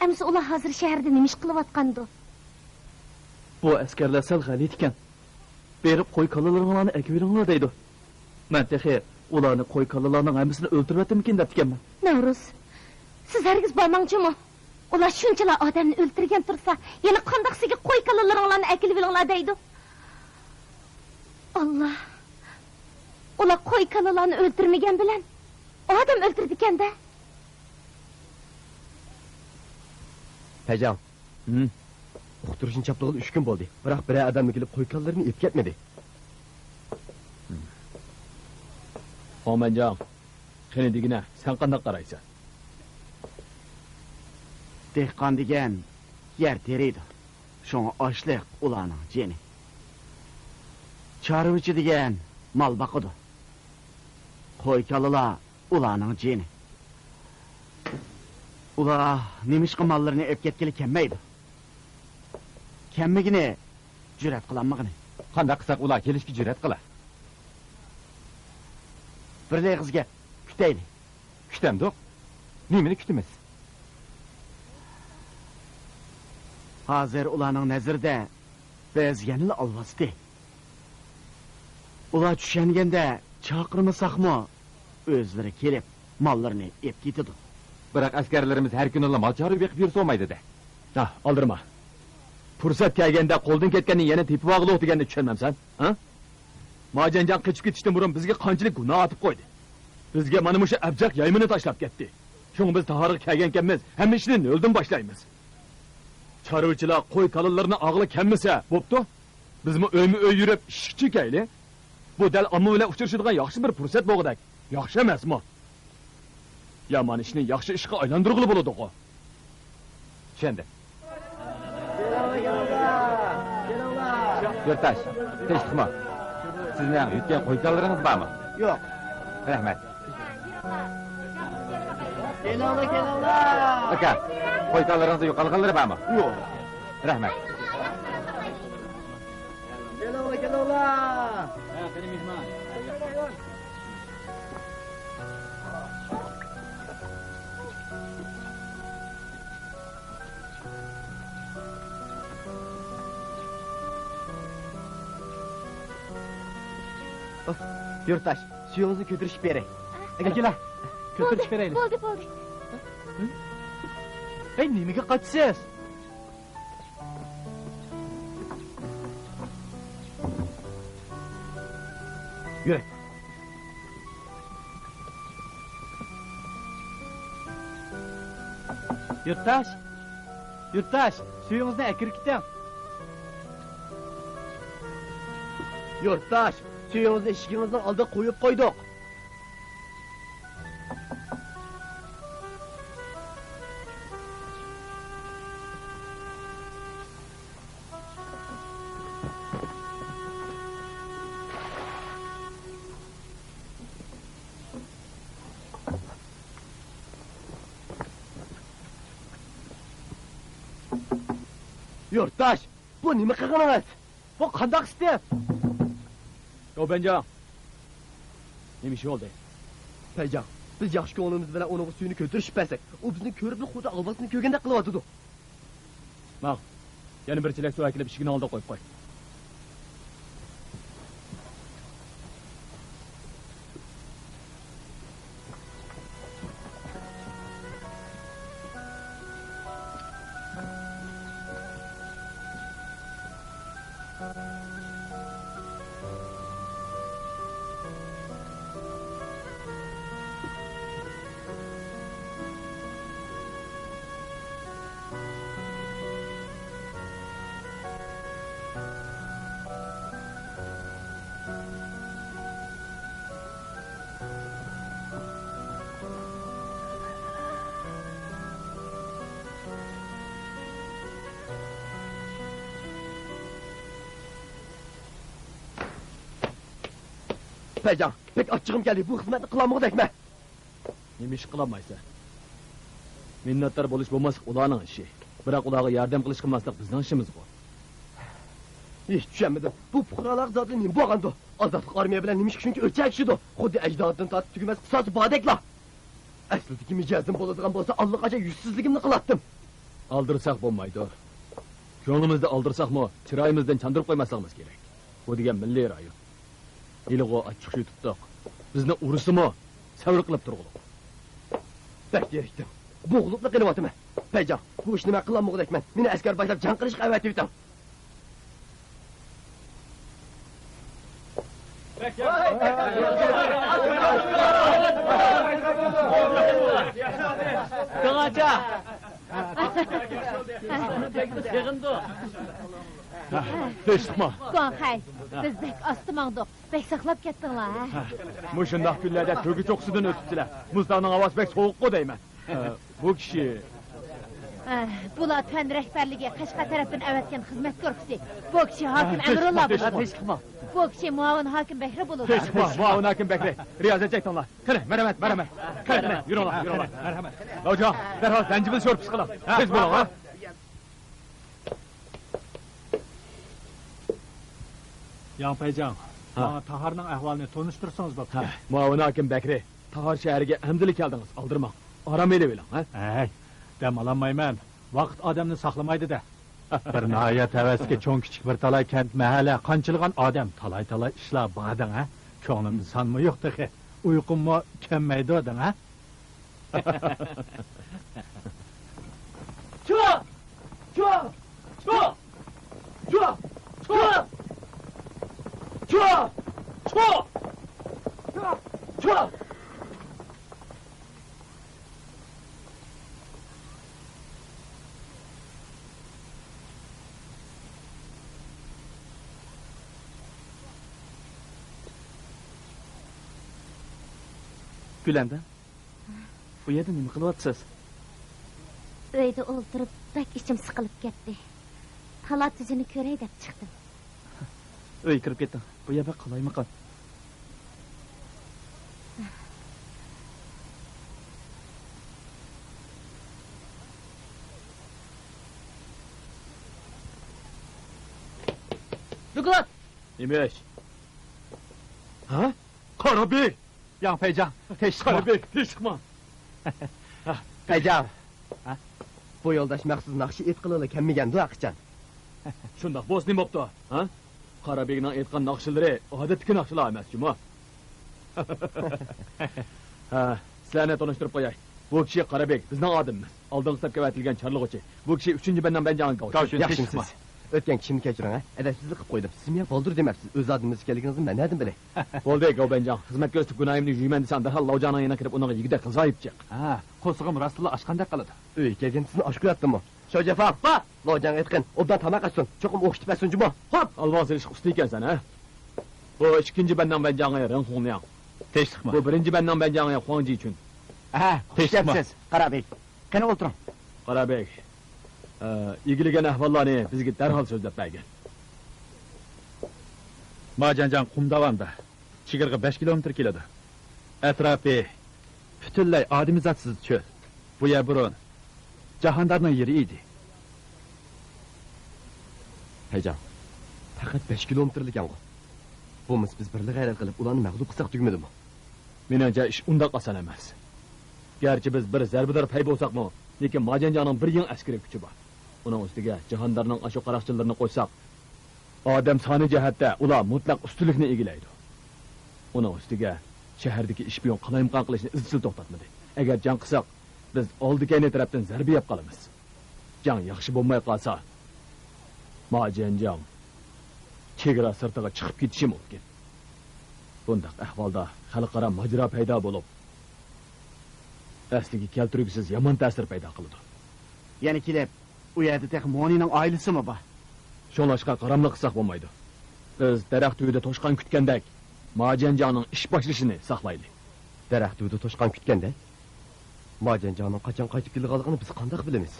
ئەمسە ئۇلار ھازىر شەھەردە نېمە ئىش قىلىۋاتقاندۇ؟ بۇ ئەسكەرلەر سەل غەلىتىكەن. بېرىپ قوي كالىلىرىڭلارنى ئەكىۋېلىڭلار دەيدۇ. مەن تېخى ئۇلارنى قوي كالىلارنىڭ ھەممىسىنى ئۆلتۈرۈۋەتتىمىكىن دەپتىكەنمەن. نەۋرۇز، سىز ھەرگىز بارماڭچىمۇ؟ ئۇلار شۇنچىلا ئادەمنى ئۆلتۈرگەن تۇرسا، يەنە قانداقسىگە قوي كالىلىرىڭلارنى ئەكېلىۋېلىڭلار دەيدۇ؟ ئاللا! ئۇلار قوي كالىلارنى ئۆلتۈرمىگەن بىلەن ئادەم ئۆلتۈرىدىكەن-دە. پەيجاڭ. ھىم. ئۇقتۇرۇشنى چاپلىغىلى ئۈچ كۈن بولدى. بىراق بىرەر ئادەممۇ كېلىپ قوي كالىلىرىنى ئېلىپ كەتمىدى. ھوڭمەنجاڭ، قېنى دېگىنە، سەن قانداق قارايسەن؟ دېھقان دېگەن يەر تېرىيدۇ. شۇڭا ئاشلىق ئۇلارنىڭ جېنى. چارۋىچى دېگەن مال باقىدۇ. قوي كالىلار ئۇلارنىڭ جېنى. ئۇلار نېمىشقا ماللىرىنى ئېلىپ كەتكىلى كەلمەيدۇ؟ كەلمىگىنى جۈرئەت قىلالمىغىنى. قانداق قىلساق ئۇلار كېلىشكە جۈرئەت قىلا؟ بىر ئېغىز گەپ، كۈتەيلى. كۈتەمدۇق؟ نېمىنى كۈتىمىز؟ ھازىر ئۇلارنىڭ نەزىرىدە بىز يەنىلا ئالۋاستى. ئۇلار چۈشەنگەندە چاقىرمىساقمۇ، ئۆزلىرى كېلىپ، ماللىرىنى ئېلىپ كېتىدۇ. بىراق ئەسكەرلىرىمىز ھەر كۈنىلا مال چارۋا بېقىپ يۈرسە بولمايدۇ-دە. ھا، ئالدىرىما. پۇرسەت كەلگەندە قولدىن كەتكەننى يەنە تېپىۋالغۇلۇق دېگەننى چۈشەنمەمسەن، ھە؟ ماجەنجان قېچىپ كېتىشتىن بۇرۇن بىزگە قانچىلىك گۇناھ ئارتىپ قويدى. بىزگە مانا مۇشۇ ئەبجەق يايمىنى تاشلاپ كەتتى. شۇڭا بىز تاھارغا كەلگەنكەنمىز، ھەممە ئىشنى نۆلدىن باشلايمىز. چارۋىچىلار قوي كالىلىرىنى ئاغىلى كەلمىسە بوپتۇ. بىزمۇ ئۆيمۇ ئۆي يۈرۈپ ئىشىك چېكەيلى. بۇ دەل ئامما بىلەن ئۇچرىشىدىغان ياخشى بىر پۇرسەت بولغۇدەك. ياخشى ئەمەسمۇ؟ يامان ئىشنى ياخشى ئىشقا ئايلاندۇرغىلى بولىدىغۇ. چۈشەندىم. يۇرتداش، تىنچلىقمۇ؟ سىزنىڭ يۈتكەن قوي كالىلىرىڭىز بارمۇ؟ يوق. رەھمەت. كېلىڭلار، كېلىڭلار. ئاكا، قوي كالىلىرىڭىزدا يوقالغانلىرى بارمۇ؟ يوق. رەھمەت. كېلىڭلار، كېلىڭلار. ھە، قېنى مېھمان. يۇرتداش، سۈيىڭىزنى كۆتۈرۈشۈپ بېرەي. ئەكېلە. كۆتۈرۈشۈپ بېرەيلى. بولدى، بولدى. ھەي، نېمىگە قاچىسىز؟ يۈرە. يۇرتداش! يۇرتداش، سۈيىڭىزنى ئەكىرىپ كېتىڭ. يۇرتداش، سۈيىڭىزنى ئىشىكىڭىزنىڭ ئالدىغا قۇيۇپ قويدۇق. يۇرتداش، بۇ نېمە قىلغىنىڭىز؟ بۇ قانداق ئىستىل؟ ياۋبەنجاڭ، نېمە ئىش بولدى؟ پەيجاڭ، بىز ياخشى كۆڭلىمىز بىلەن ئۇنىڭغا سۈيىنى كۆتۈرۈشۈپ بەرسەك، ئۇ بىزنى كۆرۈپلا خۇددى ئالۋاستىنى كۆرگەندەك قىلىۋاتىدۇ. ماڭ، يەنە بىر چېلەك سۇ ئەكېلىپ ئىشىكنىڭ ئالدىغا قويۇپ قوي. پەيجاڭ، بەك ئاچچىقىم كەلدى، بۇ خىزمەتنى قىلالمىغۇدەكمەن. نېمە ئىش قىلالمايسەن؟ مىننەتدار بولۇش بولماسلىق ئۇلارنىڭ ئىشى. بىراق ئۇلارغا ياردەم قىلىش قىلماسلىق بىزنىڭ ئىشىمىزغۇ. ھېچ چۈشەنمىدىم. بۇ پۇقرالارغا زادى نېمە بولغاندۇ؟ ئازادلىق ئارمىيە بىلەن نېمىشقا شۇنچە ئۆچەكلىشىدۇ؟ خۇددى ئەجدادىدىن تارتىپ تۈگىمەس قىساسى باردەكلا. ئەسلىدىكى مىجەزىم بولىدىغان بولسا، ئاللىقاچان يۈزسىزلىكىمنى قىلاتتىم. ئالدىرىساق بولمايدۇ. كۆڭلىمىزدە ئالدىرىساقمۇ، چىرايىمىزدىن چاندۇرۇپ قويماسلىقىمىز كېرەك. بۇ دېگەن مىللىي رايون. ھېلىغۇ ئاچچىق شۇ تۇتتۇق. بىزنى ئۇرسىمۇ، سەۋر قىلىپ تۇرغۇلۇق. بەك زېرىكتىم. بوغۇلۇپلا قېلىۋاتىمەن. پەيجاڭ، بۇ ئىشنى مەن قىلالمىغۇدەكمەن. مېنى ئەسكەر باشلاپ جەڭ قىلىشقا ئەۋەتىۋېتىڭ. داڭاچا! يىغىندۇ. تىنچلىقما. گۇاڭخەي، بىز بەك ئاستا ماڭدۇق. بەك ساقلاپ كەتتىڭلار، ھە؟ مۇشۇنداق كۈنلەردە تۆگە چوققىسىدىن ئۆتۈپسىلەر. مۇزتاغنىڭ ھاۋاسى بەك سوغۇققۇ دەيمەن. ئە، بۇ كىشى. ئە، بۇلار تۈەن رەھبەرلىكى قەشقەر تەرەپتىن ئەۋەتكەن خىزمەت گۇرۇپپىسى. بۇ كىشى ھاكىم ئەمرۇللا بولىدۇ. بۇ كىشى مۇئاۋىن ھاكىم بەكرى بولىدۇ. مۇئاۋىن ھاكىم بەكرى. رىيازەت چەكتىڭلار. قېنى، مەرھەمەت، مەرھەمەت. قېنى، قېنى، يۈرۈڭلار، يۈرۈڭلار. مەرھەمەت. لاۋجاڭ، دەرھال زەنجىۋىل شورپىسى قىلىڭ. تېز بولۇڭ، ھە؟ ياڭ پەيجاڭ، ھە. ماڭا تاھارنىڭ ئەھۋالىنى تونۇشتۇرسىڭىز بوپتۇ. ھە، مۇئاۋىن ھاكىم بەكرى، تاھار شەھىرىگە ئەمدىلا كەلدىڭىز، ئالدىرىماڭ. ئارام ئېلىۋېلىڭ، ھە؟ ھەي، دەم ئالالمايمەن. ۋاقىت ئادەمنى ساقلىمايدۇ-دە. بىر ناھايەت ھەۋەسكە چوڭ-كىچىك بىر تالاي كەنت، مەھەللە، قانچىلىغان ئادەم، تالاي-تالاي ئىشلار بار دەڭ، ھە؟ كۆڭلۈمدە سانمۇ يوق تېخى. ئۇيقۇممۇ كەممەيدۇ دەڭ، ھە؟ چۇ! چۇ! چۇ! گۈلەندام، بۇ يەردە نېمە قىلىۋاتىسىز؟ ئۆيدە ئولتۇرۇپ بەك ئىچىم سىقىلىپ كەتتى. تالا تۈزىنى كۆرەي دەپ چىقتىم. ئۆيگە كىرىپ كېتىڭ. بۇ يەر بەك قالايمىقان. دوكلات! نېمە ئىش؟ ھە؟ قارا بېگ! ياڭ پەيجاڭ، تېشىقما. قارا بېگ، تېشىقما. پەيجاڭ. ھە؟ بۇ يولداش مەخسۇس ناخشا ئېيتقىلىلا كەلمىگەندۇ ھەقىچان؟ شۇنداق بولسا نېمە بوپتۇ، ھە؟ قارا بېگنىڭ ئېيتقان ناخشىلىرى ئادەتتىكى ناخشىلار ئەمەس جۇمۇ. ھە، سىلەرنى تونۇشتۇرۇپ قوياي. بۇ كىشى قارا بېگ، بىزنىڭ ئادىمىمىز. ئالدىنقى سەپكە ئەۋەتىلگەن چارلىغۇچى. بۇ كىشى ئۈچىنچى بەندىنىڭ بەنجاڭى گاۋچۈن. گاۋچۈن، ياخشىمۇسىز؟ ئۆتكەن كىشىمنى كەچۈرۈڭ، ھە؟ ئەدەپسىزلىك قىلىپ قويدۇم. سىزمۇ يا بالدۇر دېمەپسىز، ئۆز ئادىمىمىز ئىكەنلىكىڭىزنى مەن نەدىن بىلەي؟ بولدى، گاۋبەنجاڭ. خىزمەتكە ئۆستۈپ گۇناھىمنى يۇيىمەن دېسەڭ، دەرھال لاۋجاڭنىڭ يېنىغا كىرىپ ئۇنىڭغا يېگۈدەك غىزا يېپىپ چىق. ھە، قورسىقىم راستلا ئاچقاندەك قىلىدۇ. ئۆيگە كەلگەندە سىزنى ئاچ قوياتتىمۇ؟ شوجيافاڭ، لاۋجاڭغا ئېيتقىن، ئوبدان تاماق ئەتسۇن، چوقۇم ئوخشىتىپ ئەتسۇن جۇمۇ. ھوپ! ئالۋاڭ سېلىشقا ئۇستا ئىكەنسەن، ھە؟ بۇ ئىككىنچى بەندىنىڭ بەنجاڭى رېڭ خۇڭلياڭ. تىنچلىقمۇ؟ بۇ بىرىنچى بەندىنىڭ بەنجاڭى خۇاڭ جىچۈن. ھە، خۇش كەپسىز، قارا بېگ. قېنى ئولتۇرۇڭ. قارا بېگ، ئە، ئىگىلىگەن ئەھۋاللارنى بىزگە دەرھال سۆزلەپ بەرگىن. ماجەنجاڭ قۇم داۋانىدا، چېگرىغا بەش كىلومېتىر كېلىدۇ. ئەتراپى پۈتۈنلەي ئادىمىزاتسىز چۆل. بۇ يەر بۇرۇن جاھاندارنىڭ يېرى ئىدى. پەيجاڭ، پەقەت بەش كىلومېتىرلىكەنغۇ؟ بولمىسا بىز بىرلا غەيرەت قىلىپ ئۇلارنى مەغلۇپ قىلساق تۈگىمىدىمۇ؟ مېنىڭچە ئىش ئۇنداق ئاسان ئەمەس. گەرچە بىز بىر زەربىدار پەي بولساقمۇ، لېكىن ماجەنجاڭنىڭ بىر يېڭى ئەسكىرىي كۈچى بار. ئۇنىڭ ئۈستىگە جاھاندارنىڭ ئاشۇ قاراقچىلىرىنى قوشساق، ئادەم سانى جەھەتتە ئۇلار مۇتلەق ئۈستۈنلۈكنى ئىگىلەيدۇ. ئۇنىڭ ئۈستىگە شەھەردىكى ئىشپىيون قالايمىقان قىلىشنى ئىزچىل توختاتمىدى. ئەگەر جەڭ قىلساق، بىز ئالدى-كەينى تەرەپتىن زەربە يەپ قالىمىز. جەڭ ياخشى بولماي قالسا، ماجەنجاڭ چېگرا سىرتىغا چىقىپ كېتىشى مۇمكىن. بۇنداق ئەھۋالدا خەلقئارا ماجىرا پەيدا بولۇپ، ئەسلىگە كەلتۈرگۈسىز يامان تەسىر پەيدا قىلىدۇ. يەنە كېلىپ، ئۇ يەردە تېخى مونىنىڭ ئائىلىسىمۇ بار. شۇڭلاشقا قاراملىق قىلساق بولمايدۇ. بىز دەرەخ تۈۋىدە توشقان كۈتكەندەك، ماجيەنجاڭنىڭ ئىش باشلىشىنى ساقلايلى. دەرەخ تۈۋىدە توشقان كۈتكەندەك؟ ماجيەنجاڭنىڭ قاچان قايتىپ كېلىدىغانلىقىنى بىز قانداق بىلىمىز؟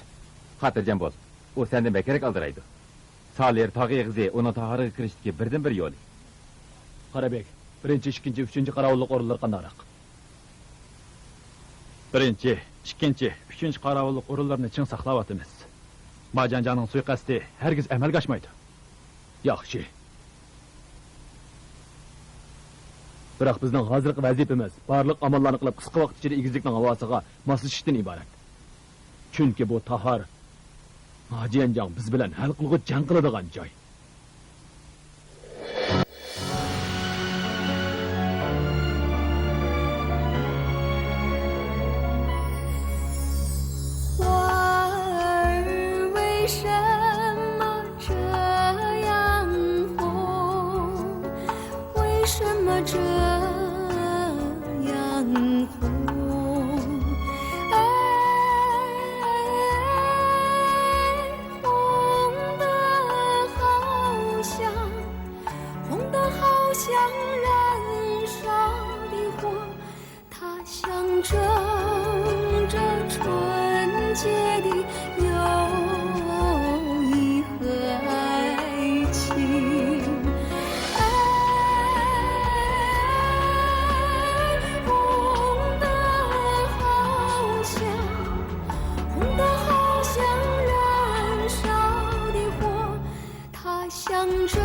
خاتىرجەم بول، ئۇ سەندىن بەكرەك ئالدىرايدۇ. سالىر تاغ ئېغىزى ئۇنىڭ تاھارغا كىرىشتىكى بىردىنبىر يولى. قارابېگ، بىرىنچى، ئىككىنچى، ئۈچىنچى قاراۋۇللۇق ئورۇنلىرى قانداقراق؟ بىرىنچى، ئىككىنچى، ئۈچىنچى قاراۋۇللۇق ئورۇنلىرىنى چىڭ ساقلاۋاتىمىز. ماجيەنجاڭنىڭ سۇيىقەستى ھەرگىز ئەمەلگە ئاشمايدۇ. ياخشى. بىراق بىزنىڭ ھازىرقى ۋەزىپىمىز بارلىق ئاماللارنى قىلىپ، قىسقا ۋاقىت ئىچىدە ئېگىزلىكنىڭ ھاۋاسىغا ماسلىشىشتىن ئىبارەت. چۈنكى بۇ تاھار، ماجيەنجاڭ بىز بىلەن ھەل قىلغۇچ جەڭ قىلىدىغان جاي. 花儿为什么这样红？为什么这样红？哎，红的好像，红的好像燃烧的火。 它象征着纯洁的友谊和爱情。哎，红的好像，红的好像燃烧的火， 它象征